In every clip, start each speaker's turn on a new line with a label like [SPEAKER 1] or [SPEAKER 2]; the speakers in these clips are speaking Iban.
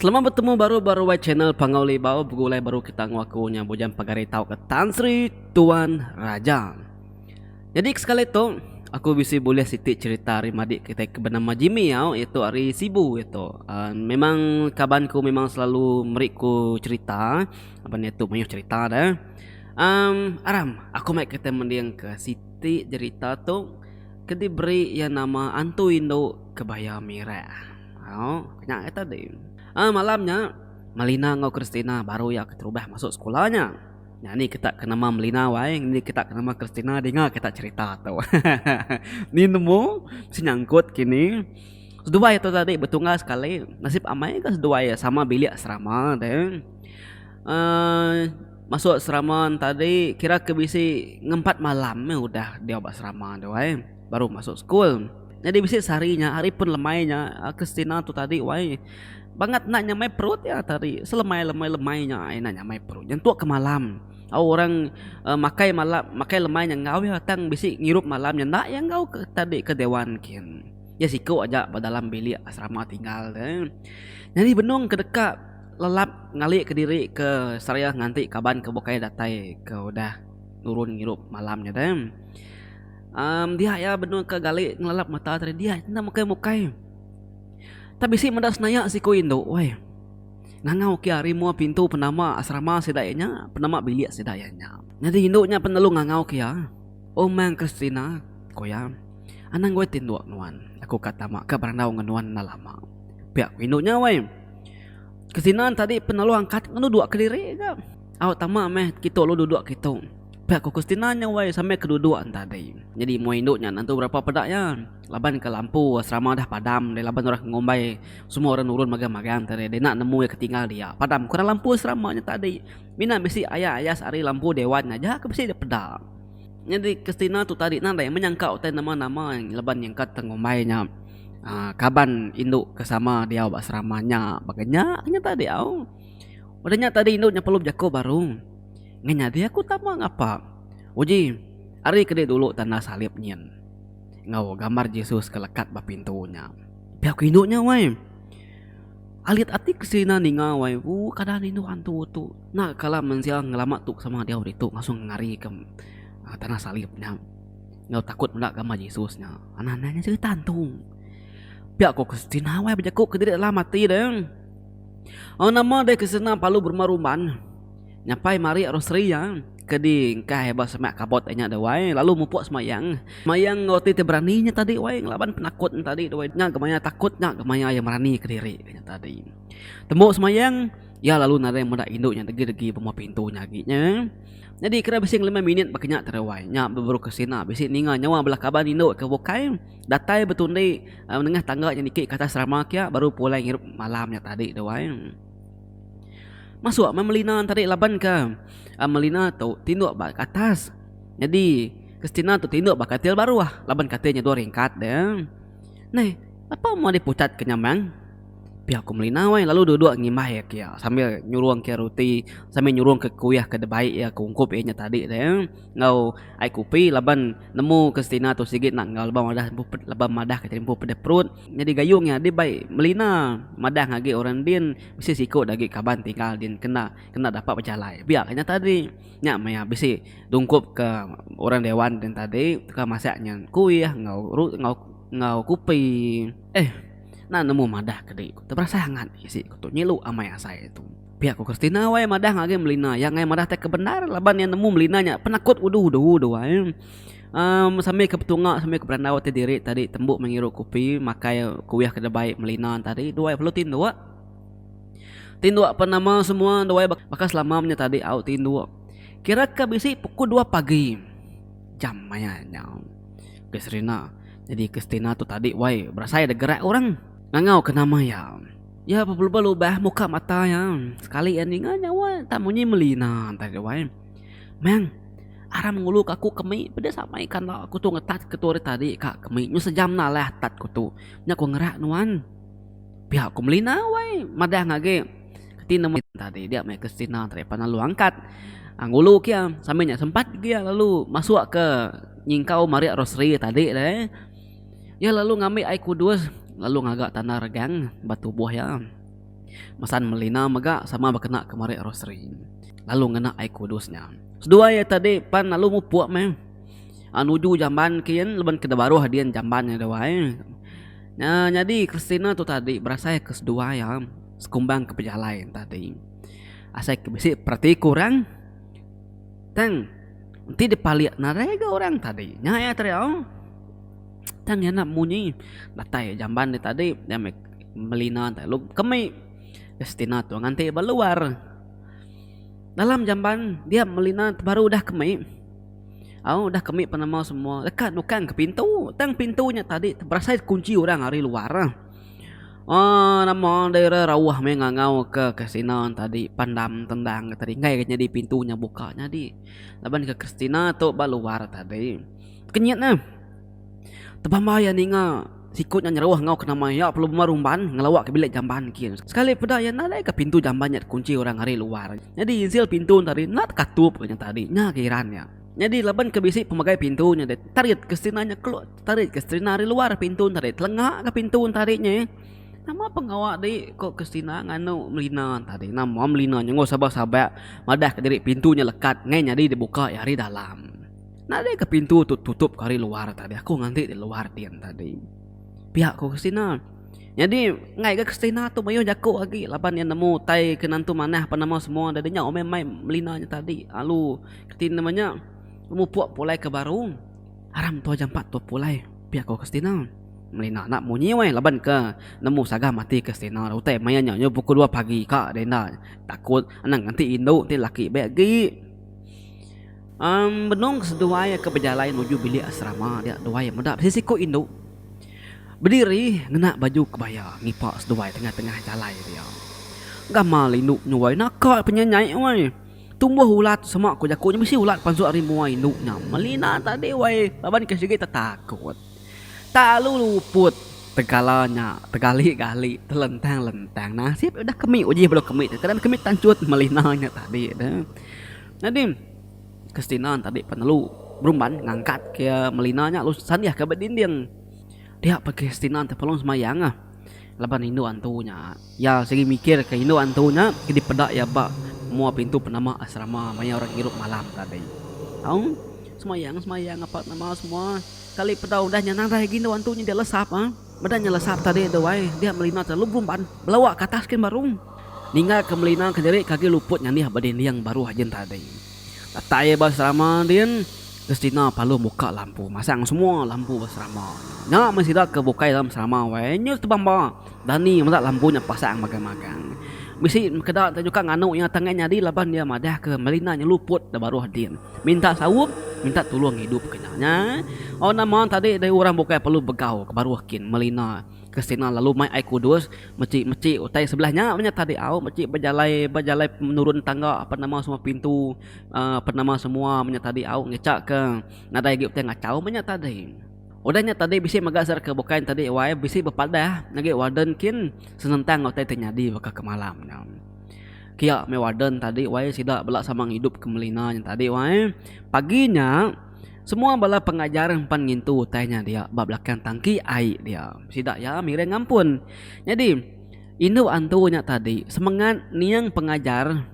[SPEAKER 1] Selamat betemu baru ba ruai channel Pangau Libau begulai baru kita enggau aku nya Bujang Pagari tauka Tan Sri Tuan Raja. Nyadi ke sekali tu aku bisi bulih siti cherita ari madik kitai ke benama Jimmy au iya tu ari Sibu iya tu. uhh Memang kaban ku memang selalu meri ku cherita laban iya tu mayuh cherita deh. Uhh Aram aku mai kitai mending ke siti jerita tu ke diberi iya nama Antu Indu Kebaya Mirah. Au nya ke tadi. Uhh Malam nya Malina enggau Christina baru iya keterubah masuk sekula nya. Nya ni kita ke nama Melina wai, ni kita ke nama Christina dinga kita cherita tu. Ni nemu bisi nyangkut kini. Seduai tu tadi betunggal sekali nasib amai ga seduai sama bilik asrama deh. uhh Masuk asrama tadi kira ke bisi ngempat malam meh udah diau ba asrama tu wai baru masuk school. Nyadi bisi sehari nya hari pun lemai nya Christina tu tadi wai. Bangat enda nyamai perut iya tadi. Selemai lemai lemai nya ai enda nyamai perut. Nyentuk ke malam. Au orang uhh makai malam makai lemai nya enggau iya tang bisi ngirup malam nya enda iya enggau ke tadi ke dewan kin. Iya siku aja ba dalam bilik asrama tinggal ne. Nyadi benung ke deka lelap ngali kediri ke seraya nganti kaban ke bukai datai ke udah nurun ngirup malam nya deh. Uhh dia iya benung ke gali ngelelap mata tadi dia enda mukai mukai. Tang bisi meda senaya siku indu weh. Ngangau ke ari mua pintu penama asrama sida iya nya, penama bilik sida iya nya. Nyadi indu nya pen lalu ngangau ke iya, Oh Mang Christina, ku iya, anang goi tinduk nuan, aku ka tama ka berandau enggau nuan enda lama. Pia ku indu nya weh. Christina tadi pen lalu angkat enggau duduk kediri ga. Au tama meh kitu lalu duduk kitu. Pia ku Christina nya weh sambil ke duduk tadi. Nyadi mua indu nya nentu berapa peda iya. Laban ke lampu asrama dah padam deh laban orang ngumbai semua orang nurun magang-magang tadi deh enda nemu iya ke tinggal dia. Padam kurang lampu asrama nya tadi. Mina bisi aya ayas ari lampu dewan aja ke bisi dipeda. Nyadi Christina tu tadi nadai menyangka utai nama-nama laban nyangka te ngumbai nya uhh kaban indu ke sama diau ba asrama nya. Baka nya nya tadi au. Udah nya tadi indu nya perlu bejaku baru. Ngan nyadi aku tama ngapa. Uji ari ke dulu tanda salib nyin. Enggau gambar Jesus ke lekat ba pintu nya. Pia ku indu nya wai. Alit ati ke sina ninga wai ooh kada nindu antu tu. Enda kala mensia ngelama tu sama diau ditu ngasuh ngari ke tanah salib nya. Enggau takut meda gambar Jesus nya. Anang anang nya cerita antu. Pia ku Christina wai bejaku kediri dalam ati deh. Oh nama deh Christina palu berumban rumban. Nyapai marik rosary iya ke di engkah ba semak kabot iya nya deh wai lalu mupuk semayang. Semayang enggau ti ti berani nya tadi wai ngelaban penakut nya tadi wai nya ga maya takut nya ga maya iya merani kediri nya tadi. Tembu semayang iya lalu nadai meda indu nya degi-degi ba mua pintu nya agi nya. Nyadi kira bisi ngelima minit baka nya tadi wai nya beberu ke sina bisi ninga nyawa bala kaban indu ke bukai datai betundi nengah tangga nya niki ke atas rama kia baru pulai ngirup malam nya tadi tu wai. Masuk meh Melina tadi laban ke Melina tu tinduk ba atas. Nyadi Christina tu tinduk ba katil baruh laban katil nya dua ringkat deh. Neh, lapa meh dipucat ke nyamang? Pia ku Melina weh lalu duduk ngimbai ke iya sambil nyurung ke ruti sambil nyurung ke kuih ke dibai iya ke ungkup iya nya tadi deh enggau ai kupi laban nemu Christina tu sigi enda enggau laban madah laban madah ke empu pedih perut. Nyadi gayung iya dibai Melina madah agi orang din Bisi siku da agi kaban tinggal din kena kena dapat bejalai. Pia ka nya tadi. Nya maya bisi dungkup ke orang dewan din tadi ke masak nya kuih enggau ru enggau enggau kupi. Eh enda nemu madah ke diri ku tu berasai angat isi ku tu nyilu amai asai tu. Pia ku Christina wai madah ngagai Melina. Iya ngagai madah tai ke bendar laban iya nemu Melina nya penakut udu udu udu ai. Emm sambil ke betunga sambil ke berandau ati diri tadi tembu meh ngirup kupi makai kuih ke dibai Melina tadi duai perlu tinduk. Tinduk pan nama semua duai baka selama menya tadi au tinduk. Kira ke bisi pukul dua pagi jam maya nya. Ke Serina nyadi Christina tu tadi wai berasai da gerak orang ngangau ke nama iya. Iya belubah-lubah muka mata iya sekali iya ninga nyawa tak munyi Melina tadi wai. Meng aram ngulu ka aku kemi pedis amai kanda aku tu ngetat ke tu ari tadi ka kemi nyu sejam enda alah tat ku tu. Nya ku ngerak nuan. Pia ku Melina wai madah ngagi keti nemu tadi dia meh Christina tadi pan lalu angkat ngulu kia sambil nya sempat gia lalu masuk ke nyingkau marik rosary tadi deh. Iya lalu ngambi ai kudus lalu ngaga tanda regang ba tubuh iya. Mesan Melina mega sama bekena ke meri rosary lalu ngena ai kudus nya. Seduai iya tadi pan lalu mupuk meh nuju jamban kin laban ke da baruh din jamban nya dawai. Nya nyadi Christina tu tadi berasai ke seduai iya sekumbang ke pejalai tadi. Asai ke bisi perati ke orang tang enti dipalik nadai ga orang tadi. Nya iya tadi au. Tang iya enda munyi datai jamban nya tadi nya meh Melina lalu kemi Christina tu nganti ba luar. Dalam jamban dia Melina baru udah kemi. Au udah kemi penemu semua deka nukang ke pintu tang pintu nya tadi berasai kunchi orang ari luar. Aaa nama deh ira rauh meh ngangau ke Christina tadi pandam tendang ke tadi enggai ke nyadi pintu nya buka nyadi laban ke Christina tu ba luar tadi. Kenyit ne. Tebamba iya ninga siku nya nyeruh enggau ke nama iya perlu bema rumban ngelawa ke bilik jamban kin. Sekali peda iya nadai ka pintu jamban nya dikunchi orang ari luar. Nyadi insil pintu nya tadi enda tekatup ke nya tadi. Nya ke iran iya. Nyadi laban ke bisi pemegai pintu nya deh tarit ke Stina nya kelu tarit ke Stina ari luar pintu nya tadi telenga ka pintu nya tadi nya. Nama pengawa di ko Christina nganu Melina tadi. Nama Melina nyenguk sabak-sabak madah ka diri pintu nya lekat ngai nyadi dibuka iya ari dalam. Nadai ke pintu tu tutup ke ari luar tadi aku nganti di luar din tadi. Pia ku Christina. Nyadi enggai ga Christina tu mayuh jaku agi laban iya nemu utai ke nentu manah penemu semua da dinya meh mai Melina nya tadi lalu keti nama nya mupuk pulai ke baru. Aram tua jampat tua pulai pia ku Christina. Melina enda munyi weh laban ke nemu sagam ati Christina utai maya nya nyau pukul dua pagi ka deh enda takut anang nganti indu ti laki be agi. Emm benung seduai ke bejalai nuju bilik asrama dia duai meda bisi siku indu bediri ngena baju kebaya ngipa seduai tengah-tengah jalai dia. Gamal indu nyuai naka penyenyai wai. Tumbuh ulat sema ku jaku nya bisi ulat pansut ari mua indu nya. Melina tadi wai laban ke sigi tetakut. Talu luput tegala nya tegali-gali telentang-lentang nasib udah kemi uji belu kemi tu kadang kemi tanchut Melina nya tadi tu. Nyadi Christina tadi penelu berumban ngangkat ke Melina nya lalu sandih ke ba dinding. Dia pa Christina ti perlu semayang ah laban indu antu nya. Iya sigi mikir ke indu antu nya ke dipeda iya ba mua pintu penama asrama maya orang ngirup malam tadi. Au semayang semayang apat nama semua kali peda udah nya nadai agi indu antu nya dia lesap ah. Meda nya lesap tadi tu ai dia Melina terlalu berumban belawa ke atas kin baru. Ninggal ke Melina kediri ke agi luput nyandih ba dinding baruh ajen tadi. Datai ba serama din, Christina parlu muka lampu masang semua lampu ba serama nya. Nya meh sida ke bukai dalam serama wai nyu tebamba dani meda lampu nya pasang magang-magang. Bisi mekeda te nyuka nganu iya tang nyadi laban iya madah ke Melina nya luput da baruh din. Minta saup, minta tulung ngidup ke nya. Nya oh nama tadi deh orang bukai perlu begau ke baruh kin Melina. Christina lalu mai ai kudus mechi mechi utai sebelah nya meh nya tadi au mechi bejalai bejalai nurun tangga apan nama semua pintu uhh apan nama semua meh nya tadi au ngecha ke nadai agi utai ngachau meh nya tadi. Udah nya tadi bisi mega sida ke bukai tadi wai bisi bepadah ngagai warden kin senentang utai ti nyadi baka ke malam nya. Kia meh warden tadi wai sida bela sama ngidup ke Melina nya tadi wai. Pagi nya Semua bala pengajar empan ngintu utai nya dia ba belakang tangki ai dia. Sida iya miring ngampun. Nyadi, indu antu nya tadi semengat niang pengajar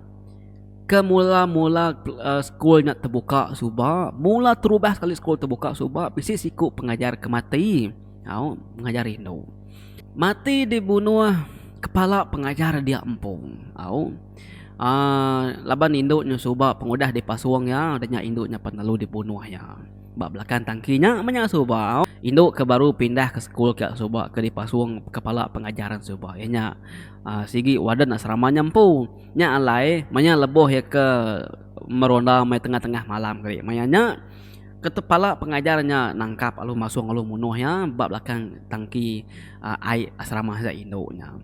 [SPEAKER 1] ke mula-mula sekul nya tebuka suba, mula terubah sekali sekul tebuka suba bisi siku pengajar ke mati. Au, pengajar indu. Mati dibunuh kepala pengajar dia empu. Au. Aaa laban indu nya suba pengudah dipasung iya udah nya indu nya pan lalu dibunuh iya. Ba belakang tangki nya meh nya suba. Indu ke baru pindah ke sekul ke suba ke dipasung kepala pengajar suba iya nya aaa sigi warden asrama nya empu. Nya alai maya lebuh iya ke meronda maya tengah-tengah malam kali maya nya ketepala pengajar nya nangkap lalu masung lalu munuh iya ba belakang tangki aaa ai asrama sida indu nya.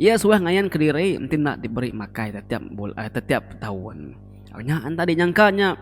[SPEAKER 1] Iya suah ngayan kediri enti enda diberi makai tetiap tetiap taun. Nya enta dinyangka nya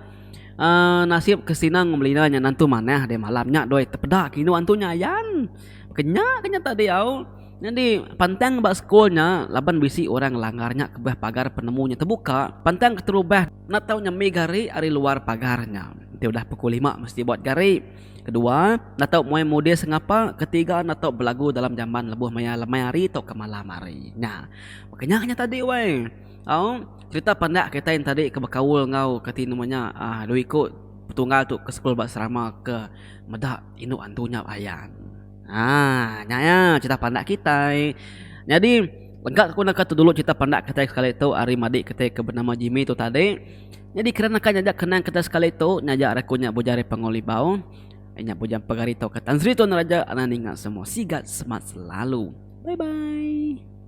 [SPEAKER 1] uhh nasib Christina enggau Melina nya nentu manah deh malam nya doi tepeda ke indu antu nya ayan. Ke nya ke nya tadi au. Nyadi pantang ba sekul nya laban bisi orang ngelanggar nya kebuah pagar penemu nya tebuka, pantang keterubah enda tau nyembi gari ari luar pagar nya. Enti udah pukul lima mesti buat gari. Kedua, enda tau muai mudis sengapa. Ketiga, enda tau belagu dalam jamban lebuh maya lemai hari tauka malam hari. Nya. Baka nya nya tadi weh. Au, cherita pandak kitai enti tadi ke bekaul enggau kati nama nya aaa dua iku petunggal tu ke sekul ba asrama ke meda indu antu nya ayan. Haa nya iya cerita pandak kitai. Nyadi lengka aku naka tu dulu cerita pandak kitai sekali tu ari madi kitai ke benama Jimmy tu tadi. Nyadi kira naka nyaja kenang kitai sekali tu nyaja ari aku nya Bujang ari Panggau Libau. Inya Bujang Pegari tauka Tan Sri Tuan Raja anang ninga semua sigat semat selalu. Bye bye.